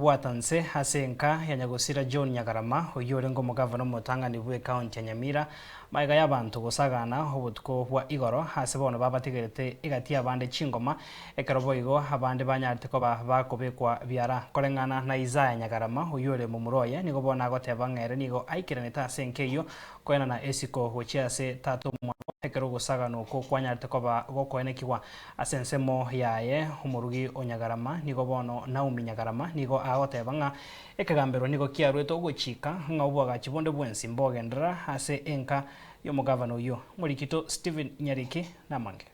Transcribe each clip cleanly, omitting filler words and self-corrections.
kobwata nse ase enka ya Nyagosira John Nyagarama oyio orenge omogavana omotang'ani bw'ecounty ya Nyamira magega y'abanto gosagana obotuko bwa igoro ase bono babatigerete egati y'abande chingoma ekero boigo abande banyarete koba bakobekwa biara. Koreng'ana na Isaiah Nyagarama oyio ore momura oye nigo bono agoteba ng'a ere nigo aikeranete ase enka eyio koenana esiko gochia ase tata omwabo ekero ogosagana okwo kwanyarete koba gokoenekigwa Ase ensemo yaye omorugi o Nyagarama, nigo bono Naomi Nyagarama nigo agoteba ng'a ekegambero nigo kiaruete ogochika ng'a oboagachi bonde bwensi mbogenderera ase enka y'omogavana oyio. Omorikito Stephen Nyariki namange.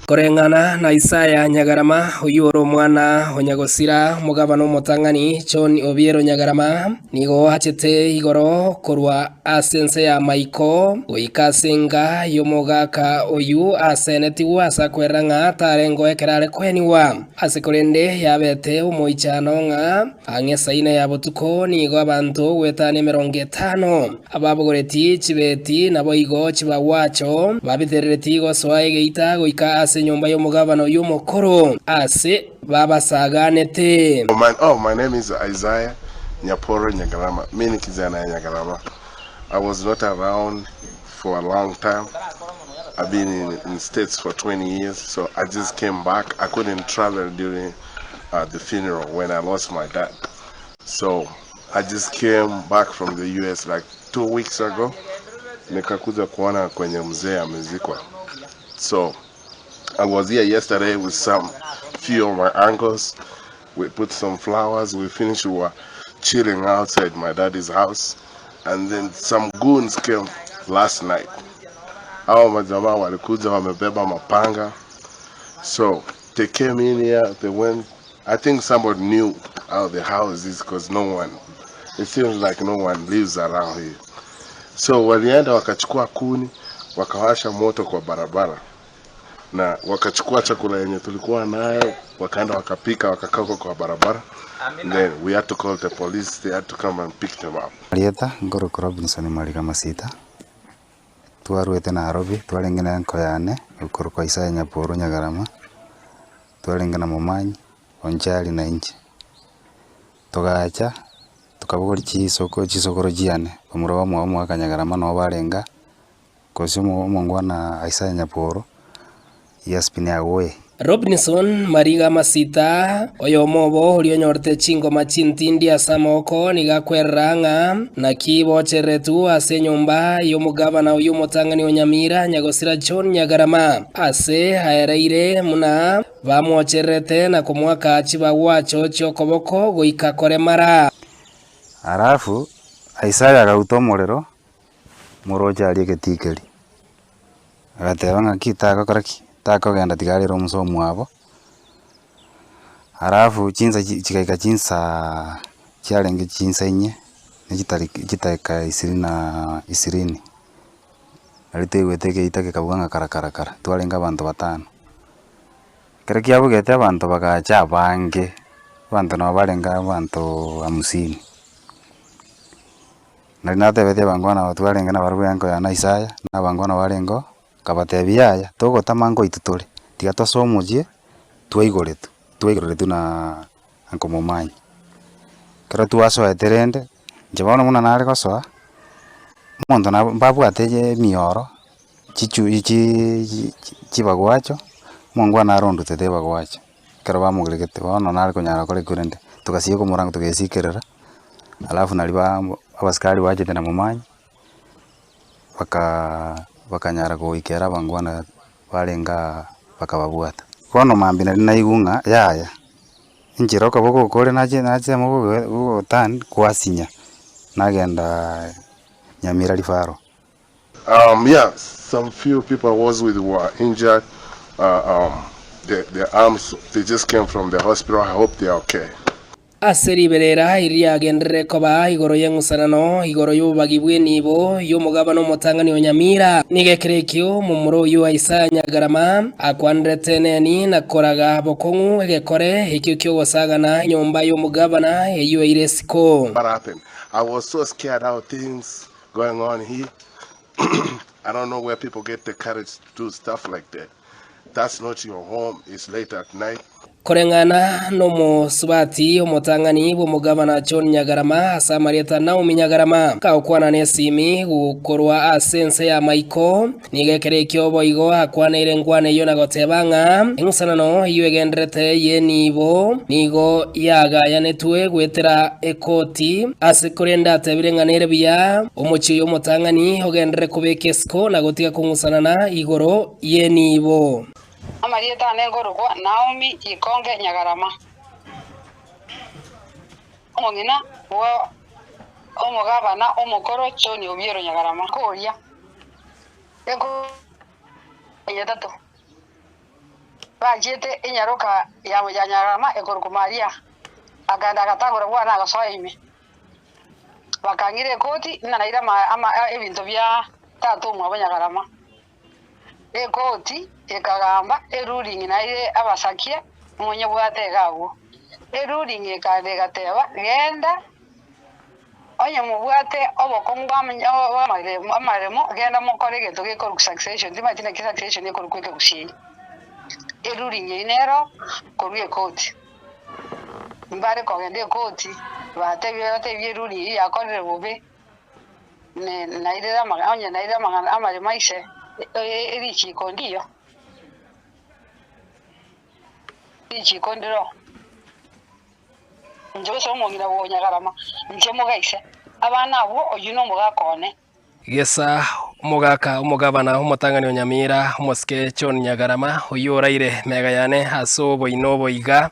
Koreng'ana na Isaya Nyagarama, oyio ore omwana o Nyagosira, omogabana omotang'ani John Obiero Nyagarama, nigo achete igoro korwa Ase ense y'amaiko, goika ase enga y'omogaka oyio asenetigwe ase akwerera ng'a tarengeo ekero are koenigwa. Ase korende yabete omoichano ng'a ang'e saina ya botuko nigo abanto goetania emerongo etano, ababogoretie chibeti naboigo chibagwacho, babiterereti gosoa egeita goika ase enyomba y'omogabana oyio omokoro, ase babasaganete. Oh, my name is Isaiah Nyaporo Nyagarama, mimi kijana ya Nyagarama. I was not around for a long time. I've been in States for 20 years, so I just came back. I couldn't travel during the funeral when I lost my dad. So I just came back from the US like 2 weeks ago. Nikakuja kuona kwenye mzee amezikwa. So I was here yesterday with some few of my uncles. We put some flowers. We finished. We were chilling outside my daddy's house, and then some goons came last night. Hao majamaa walikuja wamebeba mapanga, so they came in here. They went. I think somebody knew how the house is because no one. It seems like no one lives around here. So walienda wakachukua kuni wakawasha moto kwa barabara na wakachukua chakula yenye tulikuwa nayo wakaenda wakapika wakakaa huko kwa barabara. Then we had to call the police. They had to come and pick them up. Rieta nkorokwa Robinson Mariga Masita, twarwete Nairobi, twarenge na enko yane, okorokwa Isaiah Nyaporo Nyagarama, twarenge na Momanyi, Onchari na inche. Togacha, tokabogoria chisoko chisokoro chiane, omura bamwabo omogaka Nyagarama nabo barenga, gose omongwana Isaiah Nyaporo, he has been away. Robinson Mariga Masita, oyomo obo oria onyorete chingoma chintindi ase amaboko, nigo akwerera ng'a naki bochereretwe ase enyomba y'omogabana oyio omotang'ani o Nyamira, Nyagosira John Nyagarama, ase aereire buna bamwochererete na komoaka chibagwacho chi'okoboko goika koremara. Alafu Isaya agauta omorero moroche aria egetikeri, agateba ng'aki tagokora ki? Takogenda tiga arere omusa omwabo. Alafu chinsa chigaika chinsaaa chiarenge chinsa inye, na chitariki chidakika ishirini na ishirini, nario twaigwete egeita gekabuga ng'a kara kara kara, twarenge abanto batano. Ekero kiabugete abanto bagacha abange, abanto nabo barenge abanto hamsini. Nari natebetie abangwana aba twarenge nabarabwo enko yane Isaya, na abangwana barengeo, nkabatebia yaya, togotama nkoitwa tore, tiga tosoe omochie twaigoretwe, twaigoreretwe na uncle Momanyi. Ekero twasoete rende, inche bono buna nare gosoa, omonto nabo mbabwate emioro, chichu chi chibagwacho, omongwana naro ondutete ebagwacho, ekero bamogeregete bono nare konyara gokora ekio rende, togasieka omorango togesikerera, alafu naria ba abasikari bachete na Momanyi, baka bakanyara goikera abangwana barenge aa bakababwata. Bono mambia nari naigwa ng'a yaya, enchera okoboko oko ore nache nachemo gogotan kwasinya, nagenda Nyamira referral. Yeah, some few people I was with were injured. Their arms, they just came from the hospital. I hope they are okay. Ase riberera eri riagenderere koba igoro y'eng'usanano, igoro y'obobagi bw'enibo y'omogabana omotang'ani o Nyamira. Nigo ekero ekio momura oyio Isaya Nyagarama akwanerete neni na koraga bokong'u egekore ekio ki'ogosagana enyomba y'omogabana eyio eire isiko. What happened? I was so scared how things going on here. I don't know where people get the courage to do stuff like that. That's not your home. It's late at night. Koreng'ana nomosubati omotang'ani bw'omogabana John Nyagarama ase amarieta Naomi Nyagarama, kagokwana nesimi korwa ase ense ya Maiko, nigo ekero ekio boigo akwaneire enkwana eyio na goteba ng'a eng'usanano eyio egendererete y'enibo nigo yagayanetwe goetera ekoti ase korende atebire ng'a nere buya omochie oyo omotang'ani ogenderere kobeka esiko na gotiga kong'usanana igoro y'enibo. Amarieta ane nkorokwa Naomi Ikonge Nyagarama, omong'ina bwa omogabana omokoro John Obiero Nyagarama. Koria enkonya etato bachiete enyaroka ya Nyagarama ekorokwa Maria, akaenda agatagora bwana agasoa ime. Bakang'ira ekoti ng'a naire ebinto bia tata omwabo Nyagarama. Ekoti ekagamba eruling naire abasakia monyebwate iga agwo. Eruling ekaenda egateba, Genda, onye mobwate obokong'u bw'amaremo, genda mokore egento gekorokwa succession, timanyeti naki succession ekorokwa ekegusii. Eruling eyio nero korwa ekoti. Mbare kogenda ekoti, batebie batebie eruling eyio yakorire bobe. Nairire amang'ana, onye nairire amang'ana amaremo aise, erichiiko ndiyo, richiiko ndiro. Inche gose omong'ina bw'onyagarama, inche mogaise, abana abwo, oyio nomogaka one. Gesa omogaka omogabana omotang'ani o Nyamira, omosike John Nyagarama, oyio oraire mega yane ase oboina obo iga,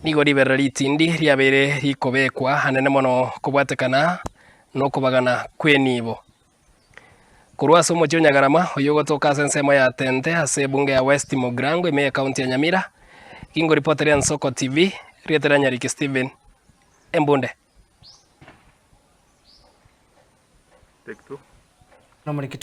nigo riberera ritindi riabeire rikobekwa anene mono kobwatekana nokobagana kw'enibo. Korwa ase omochie o Nyagarama, oyio ogotoka ase ensemo ya Tente ase ebunge ya West Mugirango ime y'ecounty ya Nyamira, gingoripoteria Ensoko TV, rieta ria Nyariki Stephen, Embunde. Nomoriki.